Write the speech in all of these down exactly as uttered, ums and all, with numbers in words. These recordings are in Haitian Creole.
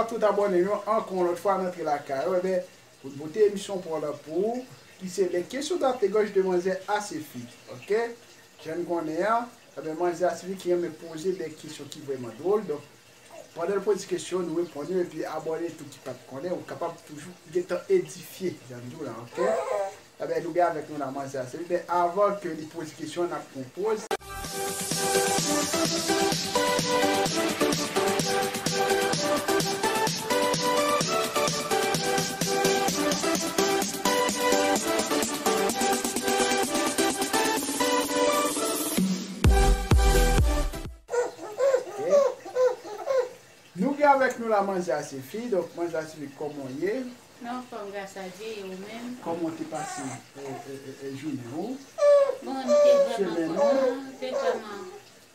Tout abòne yo ankò yon lòt fwa nan antre lakay ou, enben, pou n pote emisyon pa w la pou ou, ki se Les questions d'Attegauche de Manzè Asefi. Ok? Jan n konnen an, enben, Manzè Asefi ki renmen poze de kesyon ki vrèman dwòl. Donk, pandan l poze kesyon, nou reponn yo, epi abòne tou ki pa t konnen, ou kapab toujou gentan edifye, jan m di w la, ok? Enben, nou gen avèk nou la Manzè Asefi, men avan ke li poze kesyon, n ap pran yon poz. Ok. Nou gen avèk nou la Manzè Asefi. Donk, Manzè Asefi, kòman w ye? Mwen anfòm, gras a Dye, e ou menm? Kòman w te pase, e, e, e, e, jounen ou? Bon, nou te vrèman kontan, te vrèman,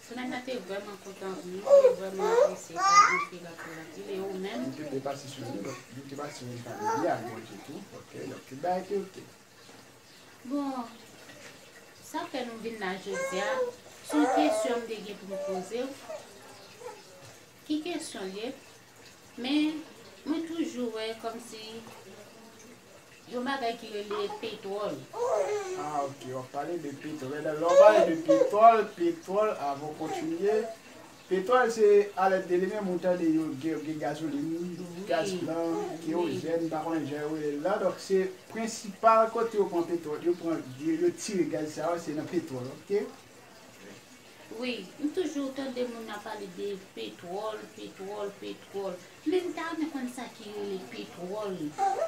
semèn nan te vrèman kontan pou nou, nou te vrèman apresye sa anpil, anpil, anpil, e ou menm? Nou te byen pase sou nou, donk, nou te pase yon familyal, Bondye tou, ok, donk, tout bagay te ok. Bon, sa fè nou vin la jodi a, se yon kesyon m te gen pou m poze w. Ki kesyon l ye? Men, mwen toujou wè kòmsi yon bagay ki rele petwòl. Ah, ok, w ap pale de petwòl. Lè w pale de petwòl, petwòl, avan w kontinye, petwòl se alèd de li menm, ou tande yo gen, gen gazolin, gaz blan, kewozèn, m pa konnen jan yo rele l la. Donk, se prensipal kote yo pran petwòl, yo pran, yo, yo tire gaz sa yo, se nan petwòl, ok? Wi, m toujou tande moun ap pale de petwòl, petwòl, petwòl. Men m ta renmen konn sa ki rele petwòl.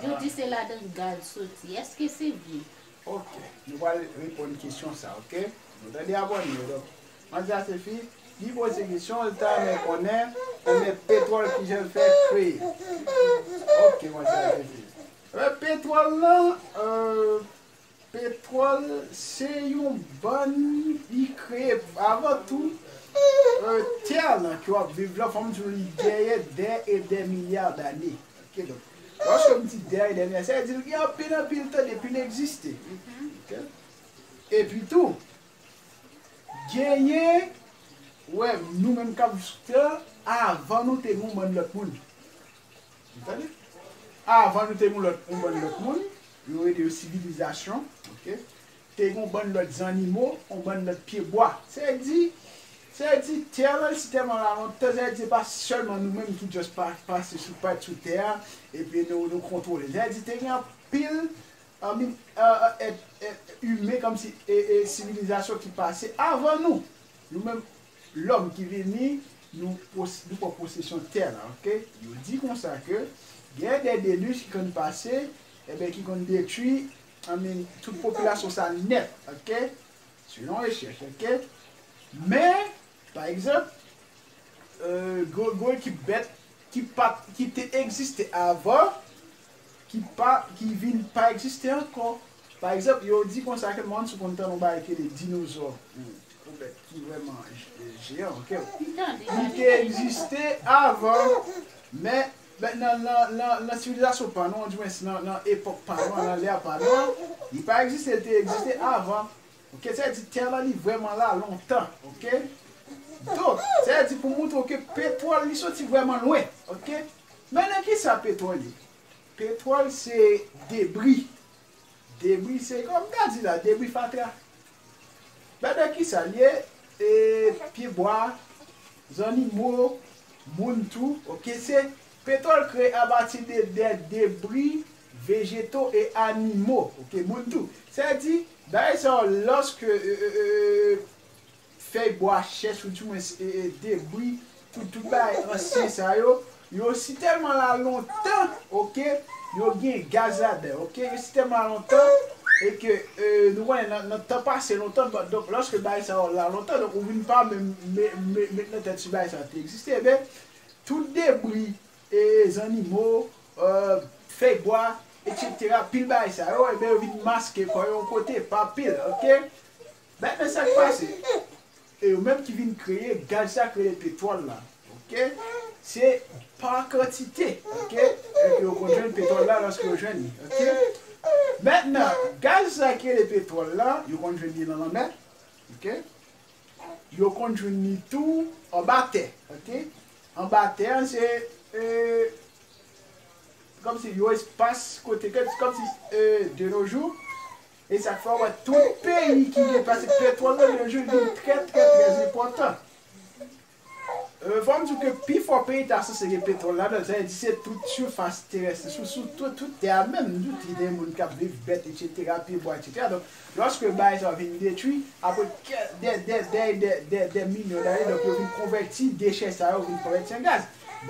Yo di se ladan gaz soti. Èske se vre? Ok, nou pral reponn kesyon sa, ok? Nou tande abòne yo, donk. Manzè Asefi, li poze kesyon, li ta renmen konnen, enben petwòl kijan l fè kreye. Ok, Manzè Asefi. Enben petwòl lan, euh, Petwòl se yon bann, li kreye avan tou, euh, tè lan ke w ap viv lan, fò m di w li genyen dè e dè milya dane. Ok, donk, lòske m di dè e dè milya, sa vle di l gen anpil, anpil tan depi l egziste. Ok? Epi tou, genyen, wè, nou menm k ap sou tè, avan nou te gen yon bann lòt moun. Ou tande? Avan nou te gen yon lòt, yon bann lòt moun, yo rele yo sivilizasyon, ok? Te gen yon bann lòt zannimo, yon bann lòt pyebwa. Sa vle di, sa vle di, tè lan, li si tèlman la lontan, sa vle di, se pa sèlman nou menm ki just pa, pase sou, parèt sou tè a, epi nou, nou kontwole. Sa vle di, te gen anpil, anpil, euh, euh, èt, èt imen, kòmsi, e, e, sivilizasyon ki pase avan nou. Nou menm, lòm ki vini, nou pos-, nou pran posesyon tè la, ok? Yo di konsa ke gen de delij ki konn pase, enben, ki konn detwi, I mean, tout popilasyon sa nèt, ok? Selon rechèch, ok? Men, pa egzanp, euh, gwo, gwo ekip bèt ki pa t, ki te egziste avan, ki pa, ki vin pa egziste ankò. Pa egzanp, yo di konsa ke, m pa konn si w konn tande yon bagay ki rele dinozò. Hmm, yon bèt ki vrèman je-, jeyan, ok? M tande. Li te egziste avan, men, men nan, nan, nan, nan sivilizasyon pa nou, an, di mwens nan, nan epòk pa nou, nan lè pa nou, li pa egziste, li te egziste avan. Ok, sa vle di tè lan li vrèman la lontan, ok? Donk, sa vle di pou montre w ke petwòl li soti vrèman lwen, ok? Men nan kisa petwòl ye? Petwòl se debri. Debri se, kòm m ta di la, debri fatra. Men nan kisa l ye? E, pyebwa, zannimo, moun tou, ok? Se, petwòl kreye apati de, de debri vejeto e animo, ok? Moun tou. Sa vle di, bagay sa yo, lòske, e, e, e, fèy bwa, chèch, ou di mwens, e, e, debri, tout, tout bagay ansyen sa yo, yo si tèlman la lontan, ok, yo gen gaz ladan, ok, yo si tèlman la lontan, e ke, e, nou konnen nan, nan tan pase lontan, donk, lòske bagay sa yo la lontan, donk, ou vin pa menm me-, me-, met nan tèt si bagay sa yo te egziste, ebyen, tout debri, e, zannimo, e, fèy bwa, etsetera, pil bagay sa yo, ebyen, yo vin maske kò yo yon kote, pa pil, ok? Mentnan, sa k pase? E yo menm ki vin kreye gaz sa k rele petwòl la, ok? Se pa kantite, ok? Enben yo konn jwenn petwòl la lòske yo jwenn li, ok? Mentnan, gaz sa k rele petwòl la, yo konn jwenn li nan lanmè, ok? Yo konn jwenn li tou anba tè, ok? Anba tè a, se, e, Kòmsi yon espas kote ke, kòmsi, euh, de nos jours, e sa k fè w wè tout peyi ki gen, paske petwòl nan de nos jours vin trè, trè, trè enpòtan. Euh, fò m di w ke pifò peyi ta sanse gen petwòl ladan l, sa vle di se tout sifas terès, sou, sou tout, tout tè a menm, nou di gen moun k ap viv, bèt, etsetera, pyebwa, etsetera. Donk, lòske bagay sa yo vin detwi, apre kè- dè, dè, dè, dè, dè, dè milyon dane, donk yo vin konvèti dechè sa yo, vin konvèti an gaz.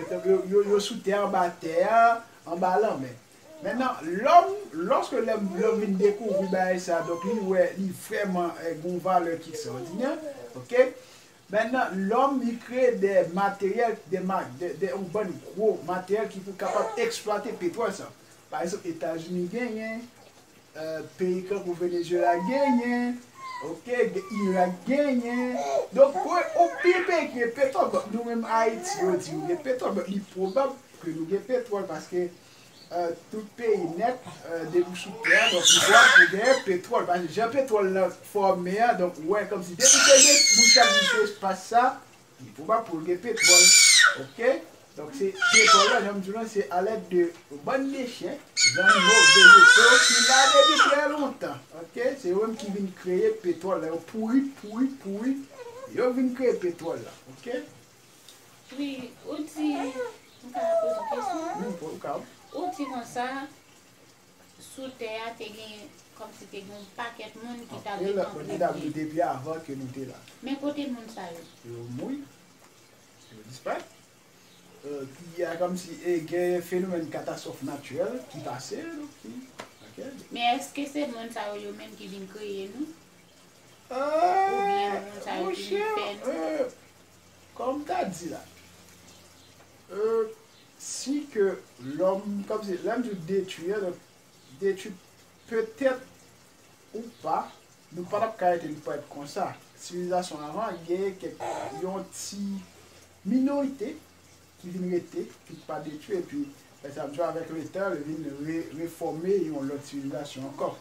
Donk, yo, yo, yo sou tè, anba tè a, anba lanmè. Mentnan, lòm, lòske lè, lòm vin dekouvri bagay sa, donk li wè, li vrèman, eh, gon valè ki ekstraòdinè, oke? Mentnan, lòm, li kreye de materyèl, de, ma- de, de, yon bann gwo materyèl ki pou kapab eksplwate petwòl sa. Pa egzanp, Etazini genyen, eh, peyi kankou Venezuela genyen, oke, Irak genyen. Donk, wè, anpil peyi ki gen petwòl, bon, nou menm Ayiti, yo di nou gen petwòl, bon, li pwobab ke nou gen petwòl, paske, eh, tout peyi nèt, eh, depi sou tè a, donk, li pwobab pou genyen petwòl, paske jan petwòl nan fòme a, donk, wè, kòmsi depi te gen moun k ap viv sou espas sa, li pwobab pou l gen petwòl, oke? Donk, se petwòl la, jan m di w la, se alèd de bann dechè, zannimo, vejeto, ki la depi trè lontan, oke? Se yo menm ki vin kreye petwòl la, yo pouri, pouri, pouri, yo vin kreye petwòl la, oke? Wi, ou di, m ka poze yon kesyon? Wi, ou ka. Ou di konsa, sou tè a te gen, kòmsi te gen yon pakèt moun ki t ap viv an premye. Anpil, ki t ap viv depi avan ke nou te la. Men kote moun sa yo? Yo mouri. Yo disparèt. Euh, ki a kòmsi, e, gen fenomèn katastwòf natirèl ki pase, donk, ki, oke. Men èske se moun sa yo, yo menm ki vin kreye nou? Oubyen moun sa yo ki vin fè nou? Euh, monchè, euh, kòm m ta di la, euh, si ke lòm, kòmsi, lè m di w detwi a, donk, detwi petèt ou pa, nou pa t ap ka rete nou parèt konsa. Sivilizasyon avan, genyen kèk, yon ti minorite ki vin rete, ki pa detwi, epi, pa egzanp, avèk letan, yo vin re- refòme yon lòt sivilizasyon ankò.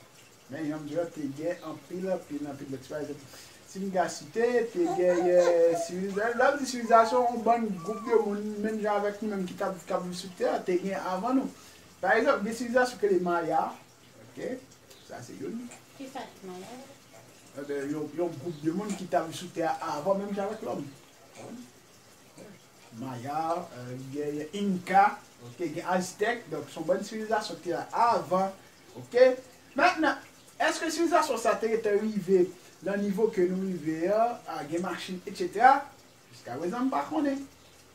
Men, jan m di w, te gen anpil, anpil, anpil lòt. Pa egzanp, si m ka site, te genyen siviliza- lè m di sivilizasyon, yon bann gwoup de moun, menm jan avèk nou menm ki t ap, k ap viv sou tè a, te gen avan nou. Pa egzanp, gen sivilizasyon ki rele Maya, oke? Sa se youn. Kisa ki Maya? Enben, yon, yon gwoup de moun ki t ap viv sou tè a avan menm jan avèk lòm. Maya, euh, gen Inka, oke, gen Aztèk, donk se yon bann sivilizasyon ki te la avan, oke. Mentnan, èske sivilizasyon sa te gentan rive nan nivo ke nou rive an, a, gen machin, etsetera? Jiskaprezan, m pa konnen,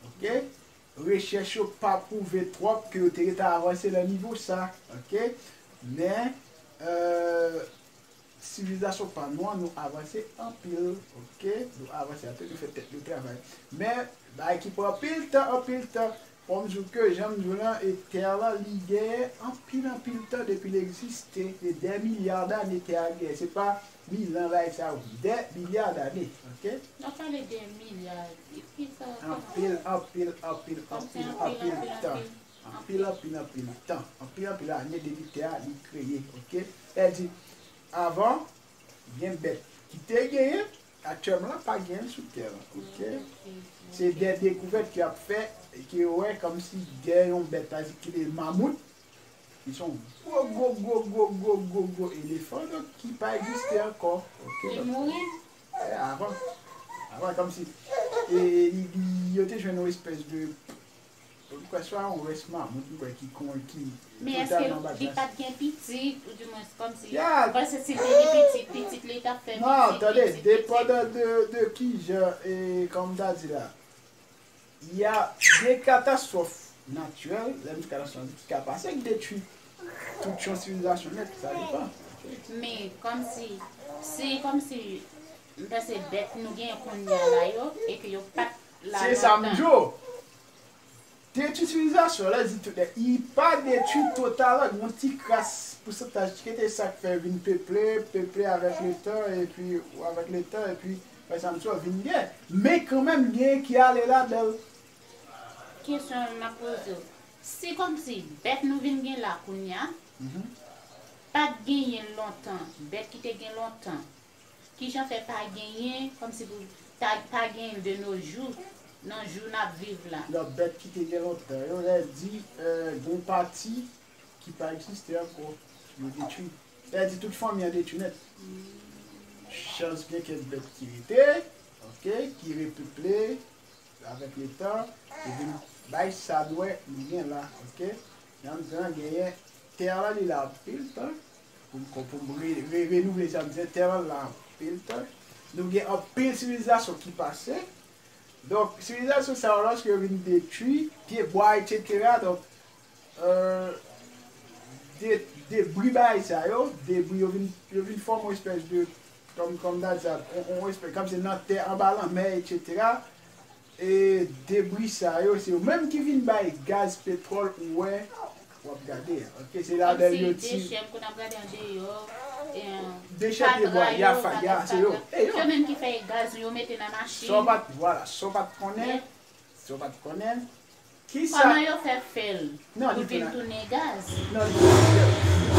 oke. Rechèch yo pa pwouve twòp ke yo te gentan avanse nan nivo sa, oke. Men, euh, sivilizasyon pa nou an, nou avanse anpil, oke? Nou avanse anpil, nou fè tèt nou travay. Men, bagay ki pran anpil tan, anpil tan, fò m di w ke, jan m di w lan, e tè a la, li genyen anpil, anpil tan depi l egziste. Se dè milya dane tè a genyen. Se pa mil an, bagay sa yo. Dè milya dane, oke? Nan pale de milya, ki sa? Anpil, anpil, anpil, anpil, anpil tan. Anpil, anpil, anpil tan. Anpil, anpil ane depi tè a li kreye, oke? Sa di, avan, gen bèt ki te genyen, aktyèlman la, pa genyen sou tè a, oke? Se de dekouvèt ke y ap fè, ke yo wè kòmsi gen yon bèt, pa egzanp, ki rele mamout, ki se yon gwo, gwo, gwo elefan, donk, ki pa egziste ankò, oke? Li mouri? E, avan. Avan, kòmsi, e, li, li, yo te jwenn yon espès de, m kwè, swa yon rès mamout, m kwè, ki kon, ki totalman anba glas. Men èske li pa t gen pitit, oudimwens, kòmsi, paske si l te gen pitit, pitit li t ap fè pitit, pitit, pitit. Non, tande, depandan de, de kijan, e, kòman m ta di la, y a de katastwòf natirèl, lè m di katastwòf natirèl, ki ka pase, ki detwi tout yon sivilizasyon nèt, sa depann. Men, kòmsi, si, kòmsi, m panse bèt nou genyen kounye a la yo, e ke yo pa t la lontan. Se sa m di w. Detwi sivilizasyon, lè di tout nèt, li pa detwi total, gen yon ti kras pousantaj ki te sa k fè vin peple, peple avèk letan, epi, avèk letan, epi, pa egzanp, sa vin gen. Men kanmenm, gen ki ale ladan l. Kesyon m ap poze w, si kòmsi bèt nou vin gen la kounye a, pa t genyen lontan, bèt ki te gen lontan, kijan fè pa genyen, kòmsi pou ta, pa genyen de nos jours, nan jou n ap viv la. Lòt bèt ki te gen lontan yo, lè di, euh, gen yon pati ki pa egziste ankò, yo detwi. Lè di tout fanmi an detwi nèt. Chans gen kèk bèt ki rete, ok, ki repeple avèk letan, epi bay sa dwè nou gen la, ok. Nan gran genyen tè la, li la anpil tan. Pou m, pou m re, re, renouvle sa, m di tè la la anpil tan. Nou gen anpil sivilizasyon ki pase. Donk, sivilizasyon sa yo, lòske yo vin detwi, pye bwa, etsetera. Donk, euh, de, debri bagay sa yo, debri yo vin, yo vin fòme yon espèce de, comme, comme d'hab, ça, on, on espèce, comme c'est nan tè, anba lanmè, etsetera. E debri sa yo, se yo menm ki vin bay gaz, petwòl, ou wè, w ap gade. Ok, se ladan yo ti. Dechè, m konn ap gade andeyò. Dechè pye bwa, ya, ya, se yo. E yo. Se yo menm ki fè gaz, yo mete nan machin. Sa w pa t, vwala, sa w pa t konnen, sa w pa t konnen. Kisa? Kòman yo fè fè l pou l vin tounen gaz? Non, li tounen gaz.